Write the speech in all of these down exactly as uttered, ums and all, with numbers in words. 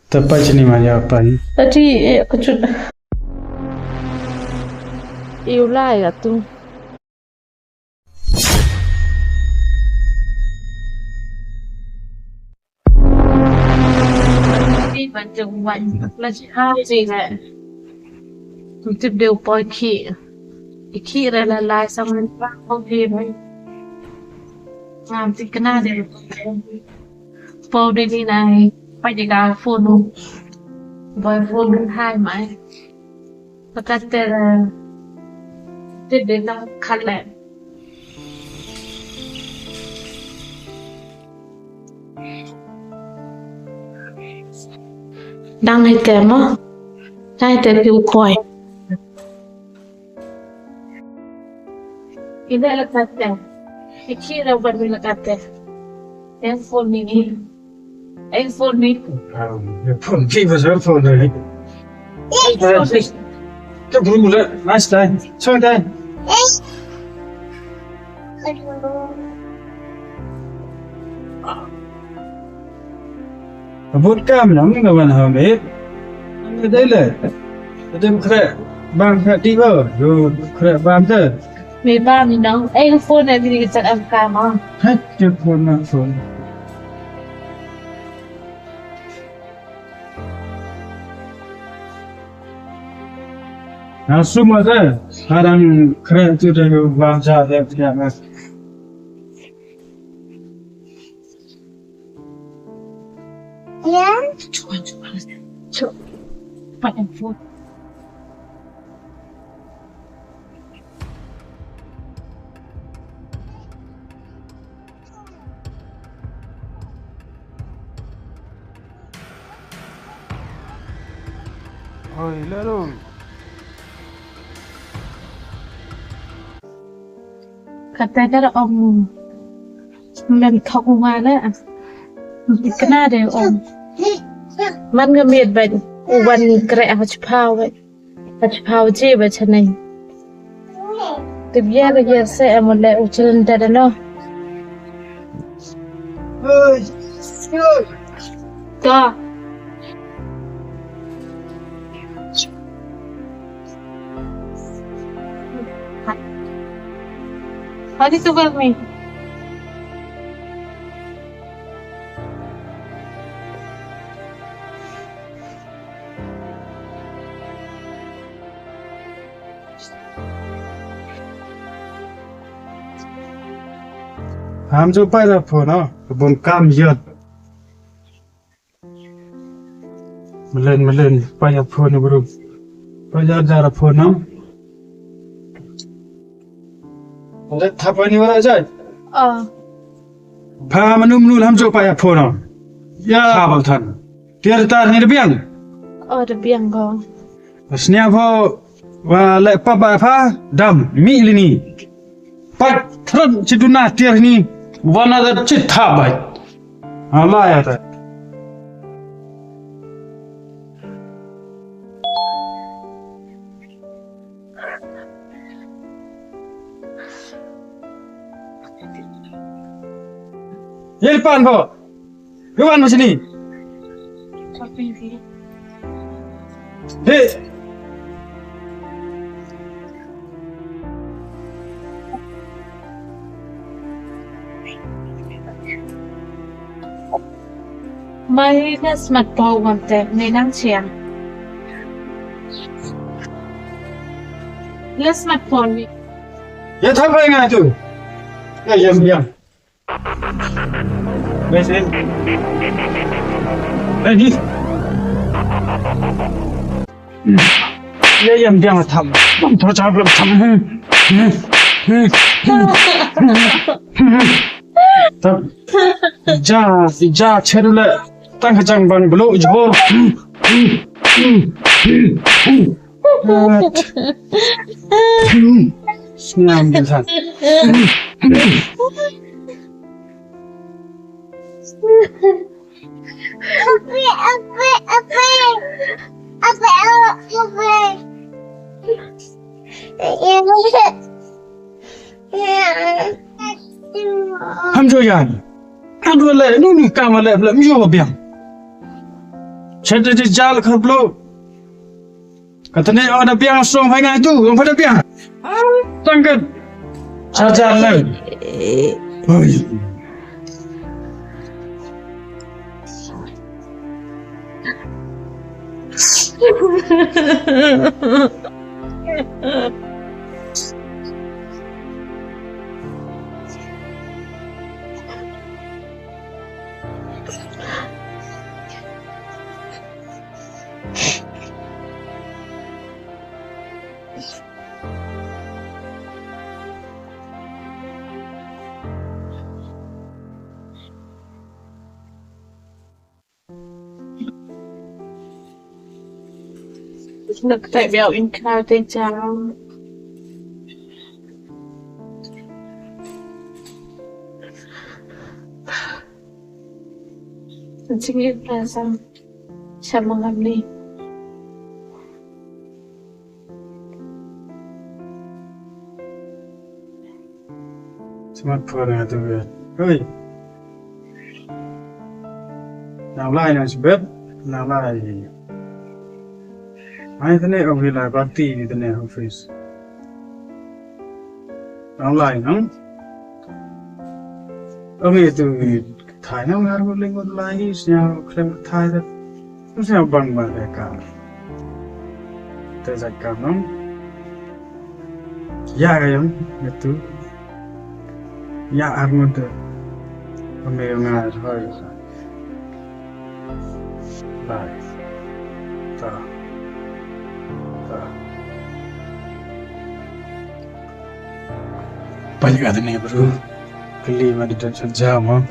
Te pa chini ma ya pa ni. Ati, eh, kachut. Iu lai atu. Ti ban jong wan la chi ha chi le. Tum tip deu poi khi. I khi re la lai sang men pa ko hi mai. Ngam ti kna de. Pau de ni nai. Pa de ka phone. Boy phone hai mai. Pakate, eh, tip de tang khat le. Dang hei te mo. Dang hei te ki u koi. Ina la kate. Iki ra ban mi la kate. Yang phone ni ni. Yang phone ni. Phone ki ba sa phone ni. Yang phone ni. Ka bru la, nice time. So time. Abut kam nang na wan ha me. Nang dei le. Dem kre. Bang kre ti ba. Yo kre bang te. Me bang ni nang. Eh, phone ni ni chat am kam ah. Hai, te phone na phone. Na sum ma te. Harang kre tu de bang ja de ya na. Hoi, le rung. Kata kara om. Mem thok u nga le. Kna de om. Man nga miet ba u wan kre ha chiphaw ba. Ha chiphaw chi ba chanai. Tip ya ka ya se em le u chilen da da no. Ka. Honey, tu bel mi. Ham jo pa ya phone, no? Bun kam yot. Melen, melen, pa ya phone, bro. Pa ya jara phone, no? Nde thapa ni wara jai? Ah. Pha manu manu lam jo pa ya phone. Ya. Thapa than. Tiar tar ni da biang. Oh, da biang ko. Snia pho wa le pa ba pha dam mi li ni. Pa thrun chi duna tiar ni. Wana da chi thabai. Ala ya ta. Ye pan pho. Ye wan ma sini. He. Mai na smartphone wan te, ni nang chiang. Le smartphone ni. Ya thang bai nga tu. Ya yam yam. Bai se. Bai ni. Ya yam yam tham. Bam thor cha bam tham. Tham. Ja, ja, cheru le. Tang ka jang bang blo jbor. Sngam din san. Ham jo yan. Adu le, nu nu kam le, le, mi jo biang. Chet de jal khar blo. Katne o da biang song phai ngai tu, song phai da biang. Tang kat. Sa jal le. Oi. Nak tai biau in kau te jam. Jingit na sam, sam mangam ni. Smartphone nga tu ya. Hoi. Nang lai nang sibet, nang lai. Ai tane office lai party di tane office. Nang lai nang. Ong itu thai nang har ko ling ko lai snya krem thai da. Snya bang ba de ka. Te sa ka nang. Ya ka yang itu. Ya ar ngut de. Ame nga hoi. Bye. Ta. Ta. Palik ada ni bro. Kali ma di dan kerja ma.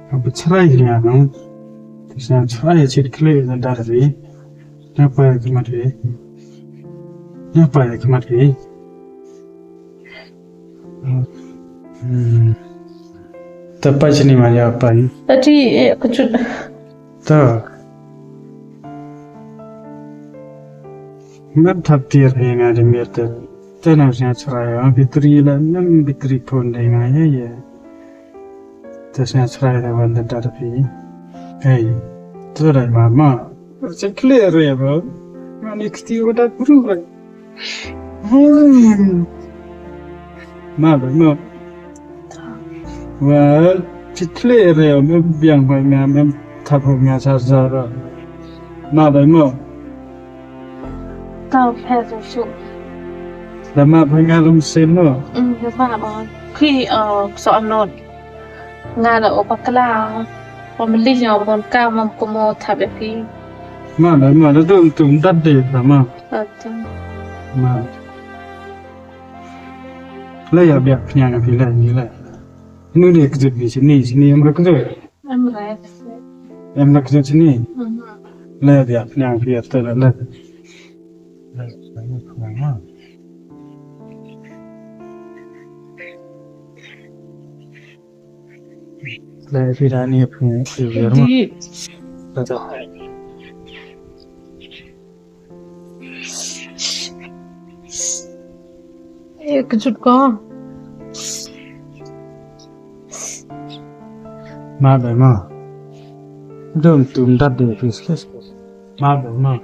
Ka bachrai hi nga nong. Te sñiaw chrai chit khle na dar ri. Nga pa ya khmat ri. Nga pa ya khmat ri. Hmm. Ta pa chini ma ya pa. Ati, eh, kachut. Ta. Mat thap tiar hi nga di mir te. Te na sñiaw chrai ya. Bitri la nang bitri phone de nga ya ya. Te sñiaw chrai da wan da dar phi. Hey, tu rai ma ma. Che clear re bro. Ma ni kti wa da bru re. Hmm. Ma ba ma. Well, che clear re me biang ba me me thap ho me sa sa ra. Ma ba ma. Tau phe su su. Da ma pha nga lum sen mo. Mm, da ma ba. Khi, uh, so anot. Nga la o bakla. O mli ya bon ka mam ko mo thap e phi. Ma da ma da dum tum dat de da ma. Atu. Ma. Le ya biak pnyang phi le ni le. Nu de kjut bi sini sini em ra kjut. Em ra. Em ra kjut sini. Mhm. Le ya biak pnyang phi atu le le. Le phi da ni phi phi wer ma. Di. Tata. Eh, kjut ko. Ma ba ma. Dum tum dat de phi skes. Ma ba ma.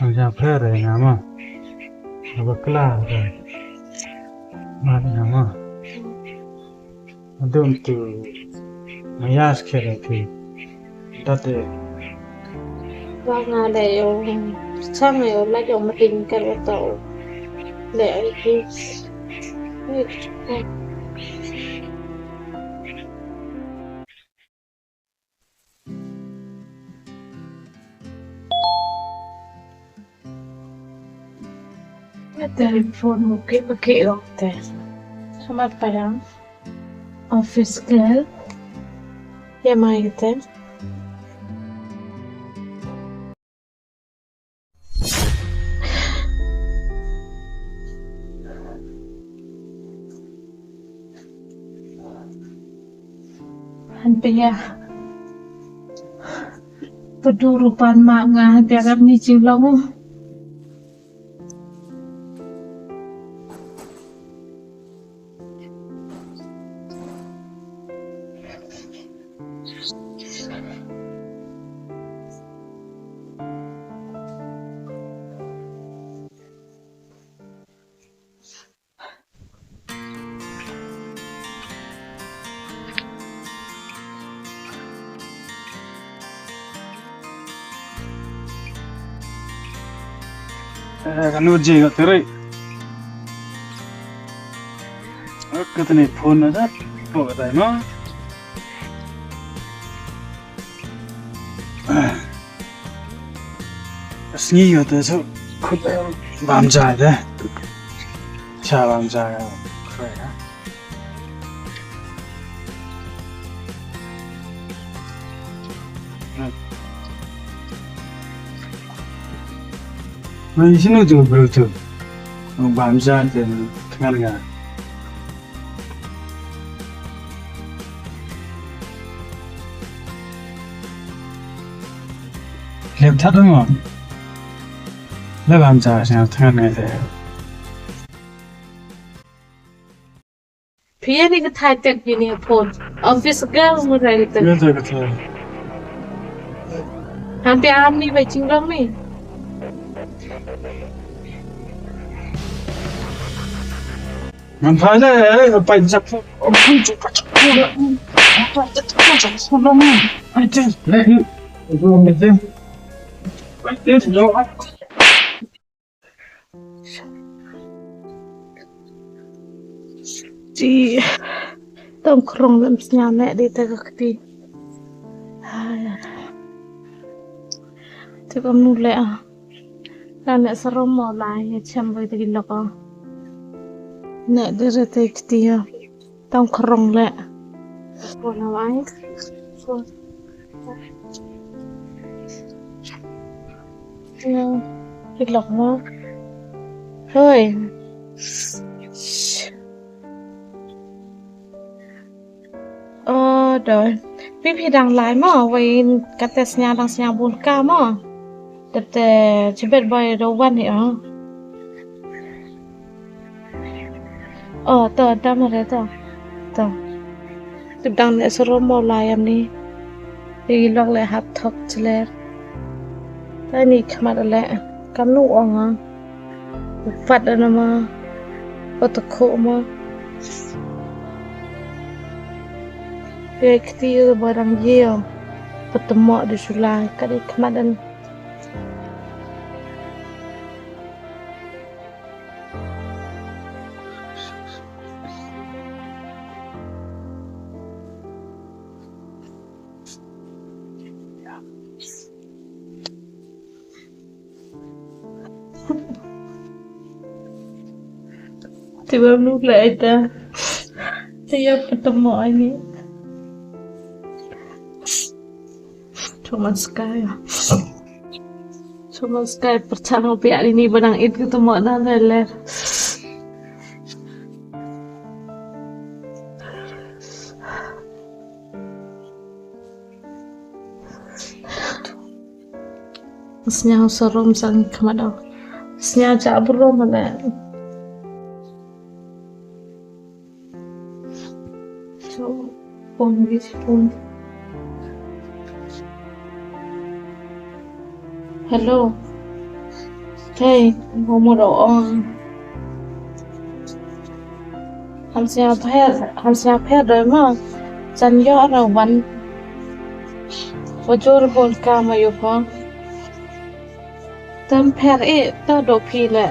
Ang ja phe re nga ma. Ba kla re. Ma ba ma. Adum tu mayas kere tu. Tate. Wa nga le yo. Chang yo la yo ma ting kar wa to. Le ai tu. Telephone mo ke pake ong te. Samat padang. Office girl. Ya mai te. Han pia. Pyndu rupan ma nga, biar am ni jinglang u. Eh, kanu je ka tere. Ak katni phone na da, po ka dai ma. Sngi yo te so khut bam ja de. Cha bam ja ya. Khre ha. Ngan sinu tu bro tu. Bam ja te tngan nga. Lem that mo. Le bam ja sñiaw thngan ngai te. Phi ni ka thai tek phi ni phone. Office girl mo rai tek. Ngai te ka thai. Han phi am ni bai chingrong ni. Ngan phai le, eh, pai jap. Ti, tang krong lem sñiaw ne di te ka kti. Hai. Te kam nu le ah. Nang ne sarom mo lai, ya chem bai te ki lok ah. Ne de re te kti ya. Tang krong le. Ko na wai. Ko. Ya, ki lok mo. Hoi. Oh, doi. Phi phi dang lai mo, wei kate sñiaw dang sñiaw bun ka mo. Tep te chibet boi do wan hi o. Oh, to, da mo re to. To. Tep dang ne sarom mo lai am ni. Te i lok le hap thok chler. Te ni khmat le. Kam nu ong a. U fat ana ma. Ko to kho ma. Te kti ba dang ye o. Ko to mo de sulai. Ka de khmat an. Te ba mnu le ai ta. Te ya pa tamo ai ni. Thomas Sky. Thomas Sky perchang biak ini ba dang it ka tamo na le le. Sñiaw sarom sang khmat o. Sñiaw cha burom ne. So, phone, this phone. Hello. Hey, mo mo do ong. Ham sñiaw pher, ham sñiaw pher doi mo. Chan yoh ra wan. Wa jur bol ka ma yoh pho. Tam pher e, to do phi le.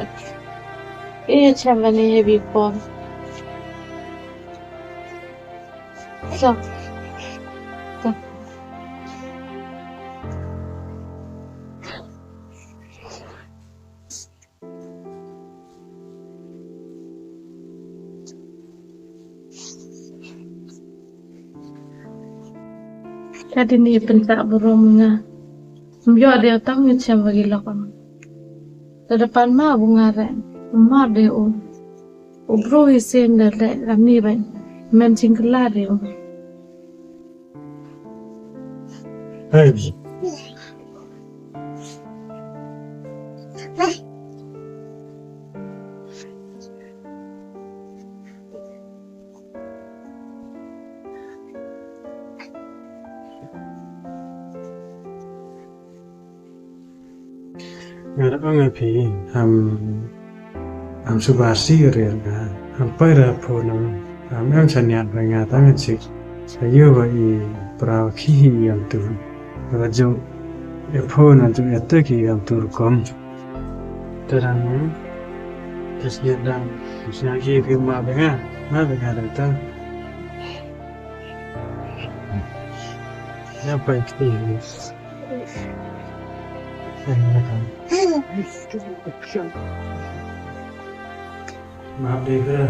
E, chem wa ni heavy pon. So. So. Ka dini pynta burom nga. Ym yoh de u tang ngi chem wa ki lok. Te da pan ma bu nga re. Ma de u. U bru i sem de le, am ni bai. Men jingkylla de u. Hey. Nga da ong phi, ham, ham suba si rir nga, ham poi ra phone, ham em chaniat ba nga tang chik. Ayu ba i prau ki hi yam tu. Ba ju, e phone ju e te ki yam tu kom. Terang, terus ya dang, terus ya ki phi ma ba nga, ma ba nga da ta. Ya pai ki. Map dei ka.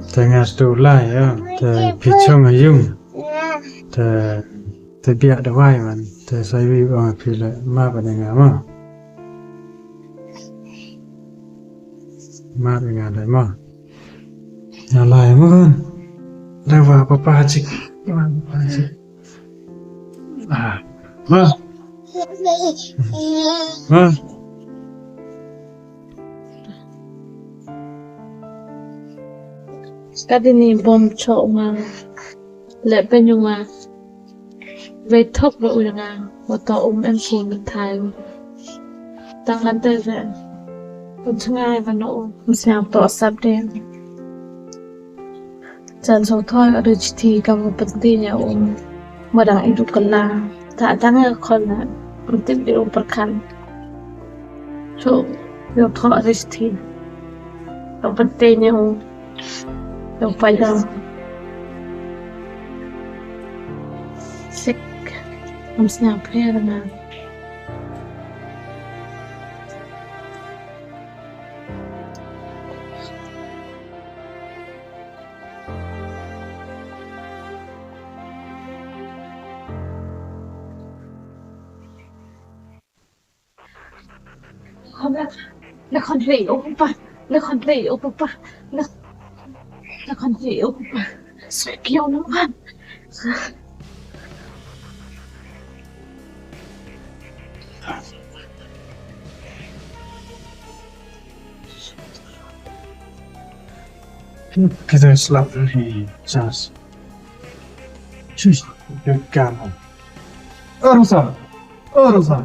Te nga stu lai ya, te phi chong ha yung. Te, te biak da wai man. Te sai wi ong phi le, map dei nga ma. Map dei nga dei ma. Nga lai ma kan. Dei wa papa chik. Ah. Ma. Ma. Ka dini bom chok ma. Le pe nyunga. Wei thok ba u nga. Wa to um em kun thai. Tang kan te ve. Kun chungai wa no um. Siang to sap de. Chan so thoi a ri chithi kam u pynti nia um. Madang i du kala. Ta dang a khon na. Mtip di um pyrkhan. So, yo thoi a ri chithi. Kam pynti nia um. Yo pa ya. Sik. Am sna pher na. Khon le, le khon le, o papa, le khon le, o papa, le, le khon le, o papa. Sek yo no kan. Kita slap ni, chas. Chus, dia kamu. Oh, Rosa. Oh, Rosa.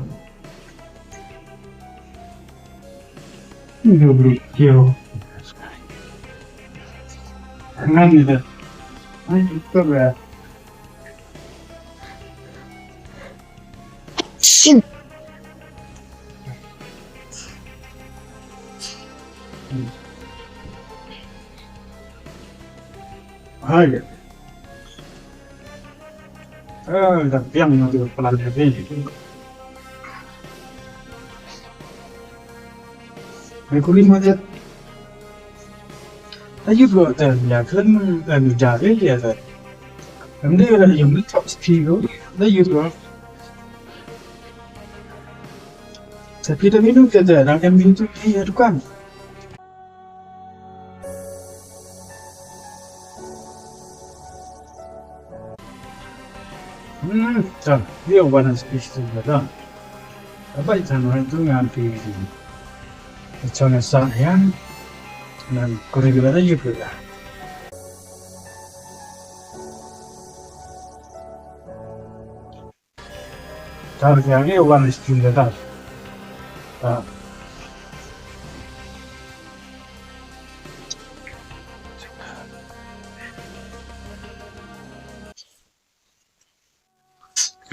Ini dia beri kio. Ngan ni dah. Ai, itu dah. Hai. Eh, dah piang na tu pelan ni. Hai, kuri ma jat. Ta yut ko ta ya kan, kan ja ke ya ta. Em de la yum ni top speed ko. Ta yut ko. Sa phi ta minu ke ta, dang em minu tu ki ya dukan. Hmm, ta, yo wan speed tu ta. Apa itu nama tu ngan pi. Chong sa ya. Nan kuri gila ta yut ko. Tar yang ni wan skin da tar. Ta.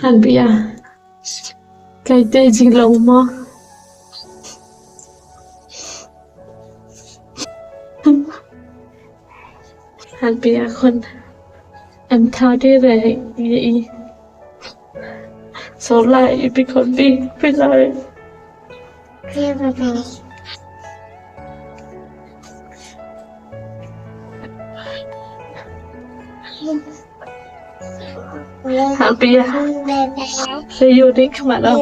Han pia. Kai te jing long mo. Han pia khon. Em thaw de re i. So lai i pi khon pi, pi lai. Hal pia. Te yu di khmat lo.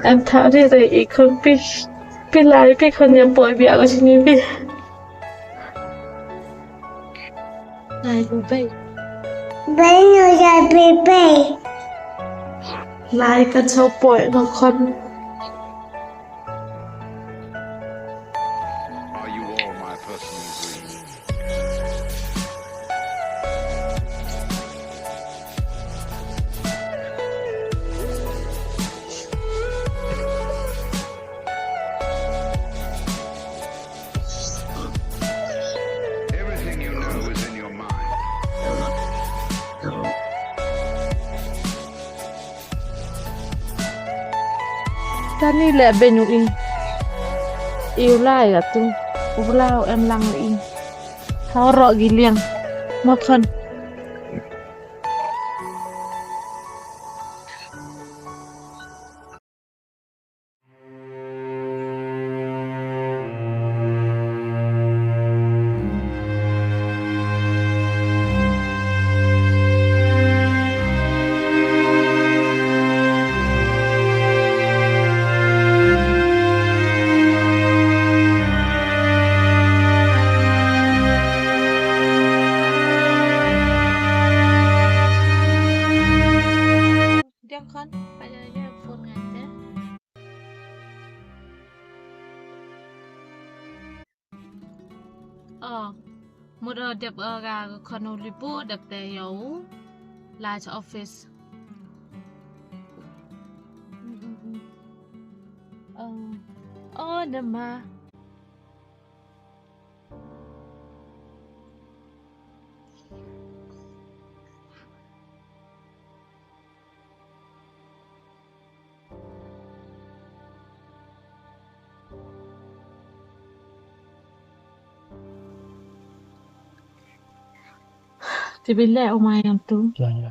Em thaw di re i khon pi. Pi lai pi khon ya poi bia ko chini pi. Lai ko pi. Bai no ya pi pi. Lai ka cho poi no khon. Are you all my personal dreams? Kani le beiñ u i. I u lai ka tu. U bla u em lang i. Haro gi liang. Mo khon. Diang khon, pa ya ya phone ngan te. Oh, mut o dep o ka khon u lipu dep te yow. La cha office. Mm, mm, mm. Oh, oh, nama. Te bile o mayam tu. Ya, ya.